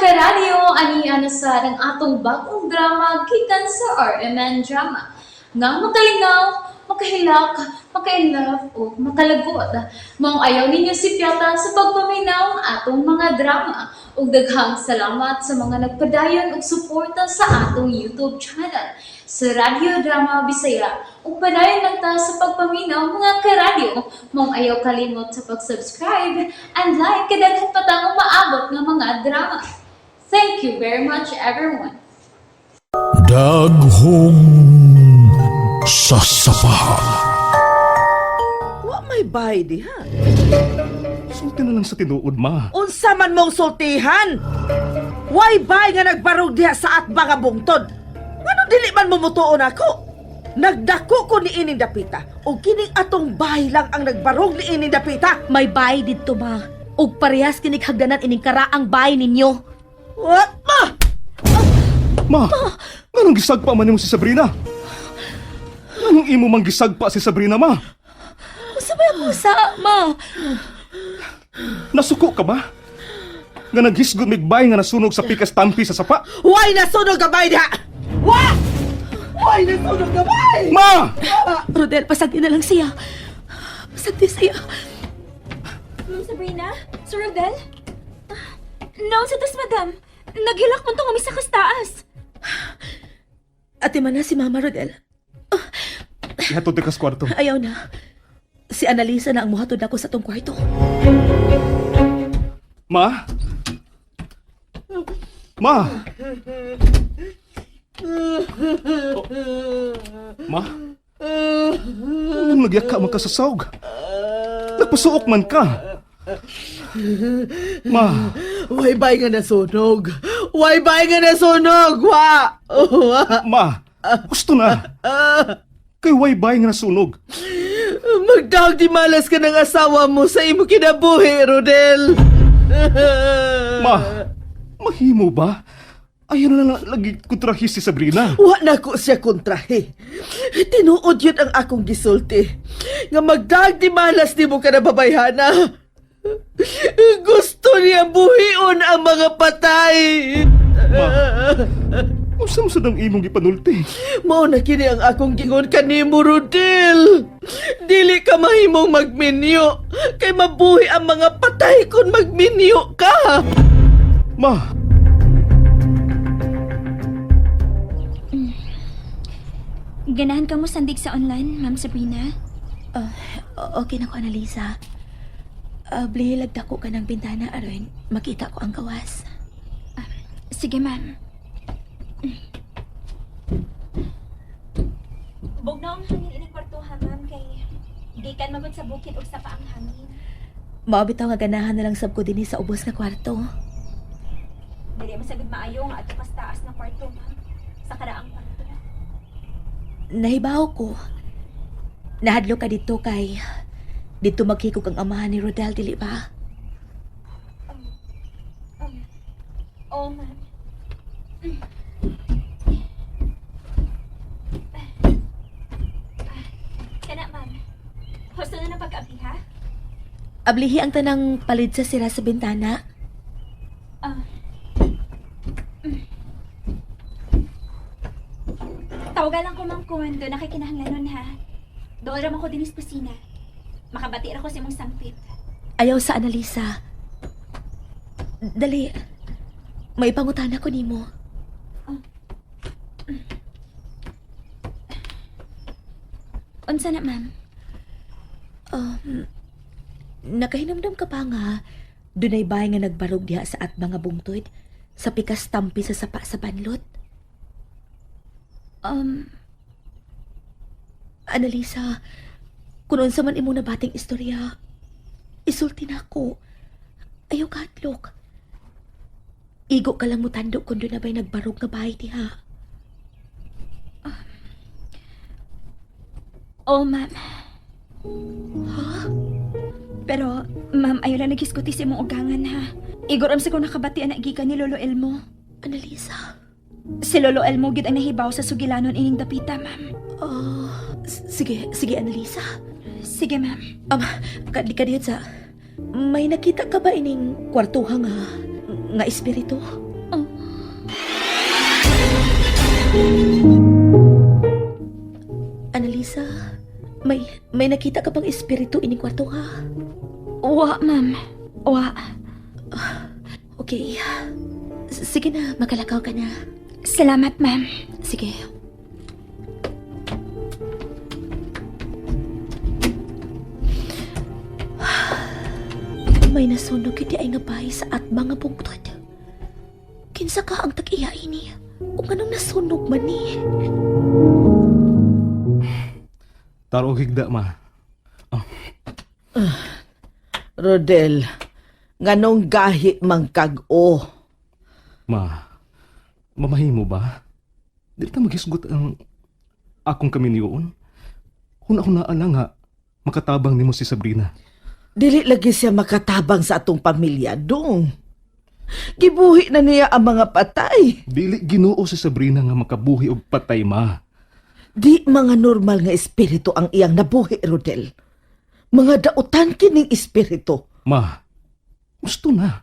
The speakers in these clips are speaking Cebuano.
Karadyo, ani na sa ang atong bagong drama gikan sa RMN Drama. Nga makalingaw, makahilak, maka-inlove o makalagot. Maong ayaw ninyo sipyata sa pagpaminaw ang atong mga drama. Ug daghang salamat sa mga nagpadayon og suporta sa atong YouTube channel sa Radyo Drama Bisaya. Ug padayon lang ta sa pagpaminaw, mga karadyo. Maong ayaw kalimot sa pag-subscribe and like kay daghan pa tang umaabot nga mga drama. Thank you very much, everyone. Daghong sasapa. Wa may bahay diha. Sulti na lang sa tinuod, ma. Unsa man mong sultihan? Way bay nga nagbarog diha sa atbang nga bungtod? Ngano dili man mo mutuon ako? Nagdako ko ni ining dapita ug kining atong bahay lang ang nagbarog ni ining dapita. May bahay didto, ma. Ug parehas kinig hagdanan ining karaang bahay ninyo. What ma? Ma, nganong gisagpa man nimo si Sabrina? Nganong imo mang gisagpa si Sabrina, ma? Unsa ba ako sa, ma? Nasuko ka ba? Nga naghisgot migbay nga nasunog sa pikas tampi sa sapa? Way nasunog ka bay diha? Wa! Way nasunog ka bay? Ma! Rodel, pasagdi na lang siya. Pasagdi siya. Ma'am Sabrina? Sir Rodel? No, sa tas, madam. Naghilak man kami sa kastaas. Ate man na si Mama, Rodel. Ihatod ka sa kwarto. Ayaw na. Si Annalisa na ang muhatod ako sa tong kwarto. Ma? Ma? Oh. Ma? Anong nagyaka man ka sa sawg? Nagpasuok man ka. Ma, Way bay nga nasunog. Way bay nga nasunog. Wa! Wa! ma, gusto na. Kay way bay nga nasunog. Magdahog di malas ka ng asawa mo sa imo kinabuhi, Rodel. Ma, mahimo ba? Ayaw na lang lagi kontrahi si Sabrina. Wa na ko siya kontrahe. Tinuod yun ang akong gisulti. Nga magdahag di malas di mo ka na babayhana. Gusto niya buhion ang mga patay. Ma, unsa man sad ang imong gipanulti? Mao na kini ang akong gingon kanimo, Rodel. Dili ka mahimong magminyo. Kay mabuhi ang mga patay kung magminyo ka. Ma, Ganahan ka mo sandig sa online, Ma'am Sabrina? Okay na ko, Annalisa. Blihilag dako ka ng bintana aron makita ko ang gawas. Sige, ma'am. Bugnaw ang hangin ining kwartuha, ma'am, kay gikan magod sa bukid og sapa ang hangin. Mao bitaw nga ganahan na lang sab ko dinhi sa ubos nga kwarto. Dili masagod maayo nga adto kas taas na kwarto, ma'am. Sa karaang kwarto. Nahibaw ko. Nahadlo ka dito kay dito maghikog ang amahan ni Rodel, dili ba? Oh, ma'am. Kana, ma'am. Husto na na pag-abli, ha? Ablihi ang tanang palid sa sira sa bintana. Ah. Tawagan lang ko, ma'am, kung doon nakikinahanglanon, ha? Doon raman ko din sa kusina. Makabati ra ko sa imong sangpit. Ayaw sa Annalisa. Dali. May pangutana ko nimo. Unsa na, ma'am? Nakahinumdum ka pa nga dunay bahay nga nagbarog diha sa at mga bungtod sa pikas tampi sa sapa sa banlot. Annalisa, kung unsa man imong nabating istorya, isulti na ako. Ayaw katlok. Igo ka lang mutando kung doon na ba'y nagbarog nga bahay diha. Oh, ma'am. Ha? Pero, ma'am, ayaw lang naghisguti sa imong ugangan, ha? Igor am sa kong nakabati ang gikan ni Lolo Elmo. Annalisa? Si Lolo Elmo gid ang nahibaw sa sugilanon ining dapita, ma'am. Oh, sige, sige, Annalisa. Sige, ma'am. Kadi sa. May nakita ka ba ining kwartuha nga espiritu? Annalisa, may nakita ka bang espiritu ining kwarto ha? Wa, ma'am. Wa. Okay. Sige na, makalakaw ka na. Salamat, ma'am. Sige. May nasunog yun di ay nga bahay sa at mga bungtod. Kinsa ka ang tag-iya ini? O anong nasunog man ni? Taro og higda, ma. Rodel, nganong gahi man kag-o. Ma, mamahimo ba? Dili ta maghisgot ang akong kaminiyon. Kung ako naala nga, makatabang nimo si Sabrina. Dili lagi siya makatabang sa atong pamilya, dong. Gibuhi na niya ang mga patay. Dili Ginoo si Sabrina nga makabuhi og patay, ma. Di mga normal nga espiritu ang iyang nabuhi, Rodel. Mga dautan kining espiritu. Ma, gusto na.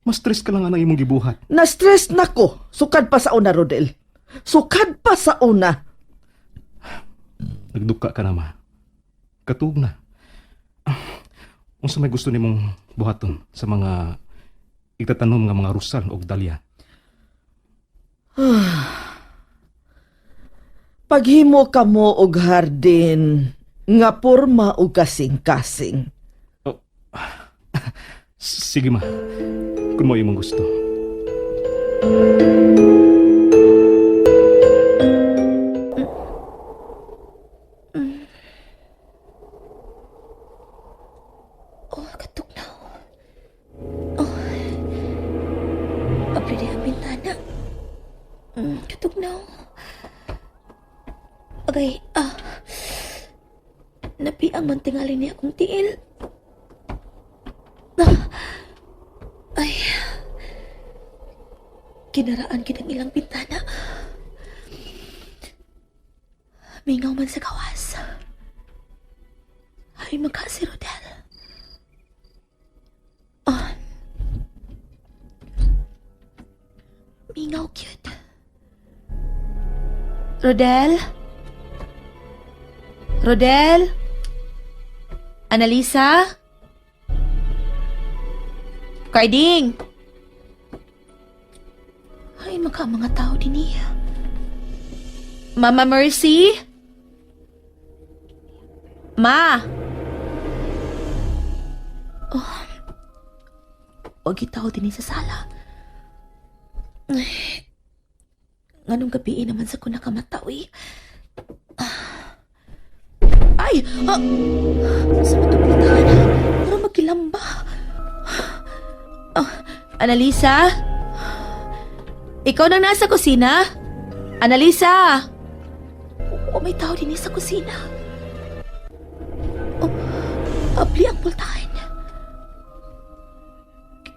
Mas stress ka lang ang imong gibuhat. Na-stress na ko. Sukad pa sa una, Rodel. Sukad pa sa una. Nagduka ka na, ma. Katug na. Unsa may gusto nimong buhaton sa mga itatanom nga mga rusal og dalya? Paghimo ka mo og hardin, nga porma og kasing-kasing. Sige, ma. Kung mo imong gusto. Oh, katok na. Oh. Abli di ang bintana. Katok na. Okay, ah. Napi ang mantingali niya akong tiil. Ah. Ay. Kinaraan kitang ilang bintana. Mingaw man sa gawas. Ay, magka si Rodel. Mingaw cute. Rodel? Rodel? Annalisa? Carding? Ay, maka mga tao din niya. Mama Mercy? Ma? Oh. Wag tao din sa sala. Ay, nganong gabi naman sa ko nakamatawi. Ay! Ah! Sa matupitan. Para magkilamba. Ah, Annalisa? Ikaw na nasa kusina? Annalisa! Oo, may tao din sa kusina. Oh, abli ang pultahan.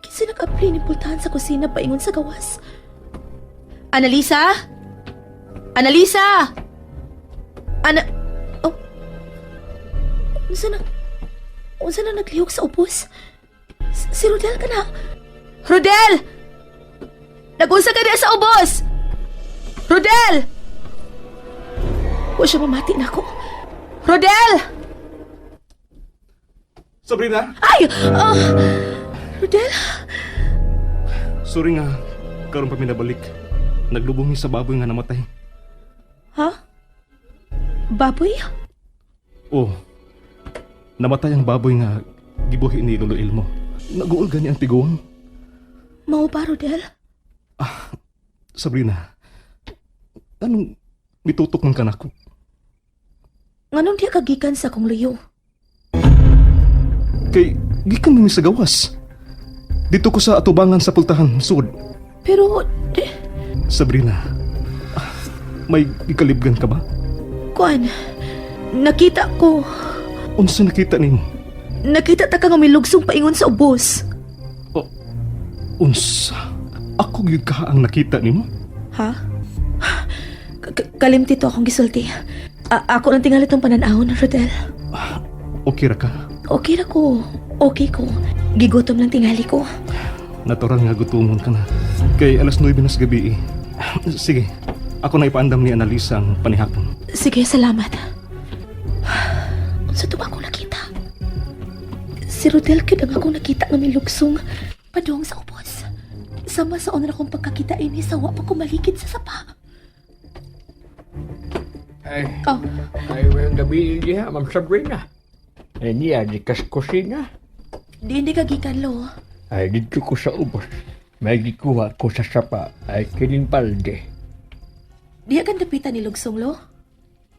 Kinsa nag-abli ni pultahan sa kusina paingon sa gawas? Annalisa? Annalisa! Ana... Oh. Unsa na... Unsa na naglihok sa ubos? Si Rodel ka na. Rodel! Nagunsa ka niya sa ubos! Rodel! Wa siya mamati na ako. Rodel! Sabrina! Ay! Ah! Rodel? Sorry nga, karon pa minabalik. Naglubong mi sa baboy nga namatay. Ha? Baboy? Oh, namatay ang baboy nga gibuhi ni Lolo Elmo. Naguol gani ang tigong. Mao ba, Rodel? Sabrina, anong mitutok ng kanako? Nganong di ka gikan sa akong luyo? Kay gikan mi sa gawas. Dito ko sa atubangan sa pultahan, sud. Pero, di, Sabrina, may ikalibgan ka ba? kuan, nakita ko, Unsa nakita nimo? nakita ta ka nga may lugsong paingon sa ubos. Oh, unsa? Ako gyud ka ang nakita nimo? Ha? Kalimti to akong gisulti. Ako nang tingali tong pananahon, Rodel. Okay ra ka? Okay ra ko. Okay ko. Gigutom lang tingali ko. Natural nga gutomon ka na. Kay alas 9 na sa gabi eh. Sige, Ako na ipaandam ni Annalisa ang panihapon. Sige, salamat. Unsa to ba akong nakita? Si Rodel gyud ang akong nakita nga milugsong padung sa ubos. Sama sa una akong pagkakita ini sa wa pa ko maligid sa sapa. Ay, Oh, ay, walang gabi diha, Ma'am Sabrina. Ay, niya, di kas kusina. di hindi ka gikan lo. Ay, dito ko sa ubos. May gikuha ko sa sapa. Ay, kining balde. Diya kan dapitan ni Lugsong lo.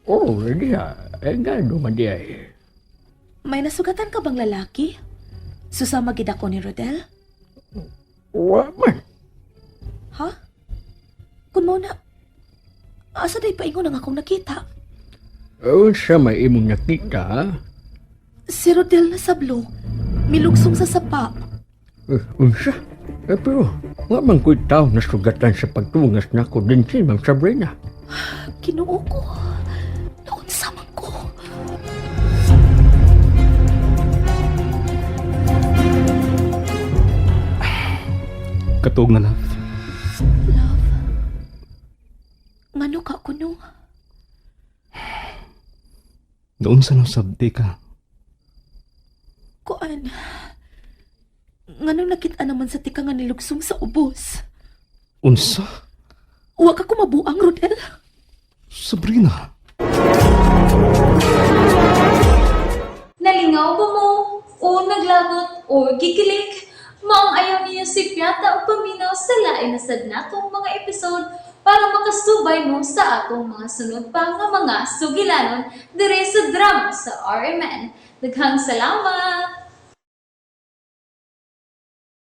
Oo, oh, diha. Ay, nga naman di ay. May nasugatan ka bang lalaki? Susama gid ako ni Rodel? Wa man. Ha? Kun mo na, asa day paingon ang akong nakita? Unsa may imong nakita, ha? Si Rodel na sablo, milugsong sa sapa. Eh, unsa? Eh, pero, wa man ko'y tao nasugatan sa pagtungas na ko din si Ma'am Sabrina. Kinuo ko. Naunsa man ko. Katuog na, love. Love. Ngano ka kuno? Naunsa na sabdi ka. Kuan. Ngano nakita naman sa tika nga nilugsong sa ubos? Unsa? Wa ka kumabuang, Rodel. Sabrina. Nalingaw ba mo? O naglagot o gikilig? Maong ayaw niyo si Piata o paminaw sa lain na sad natong mga episode para makasubay mo sa atong mga sunod pa nga mga sugilanon dire sa drama sa RMN. Daghang salamat!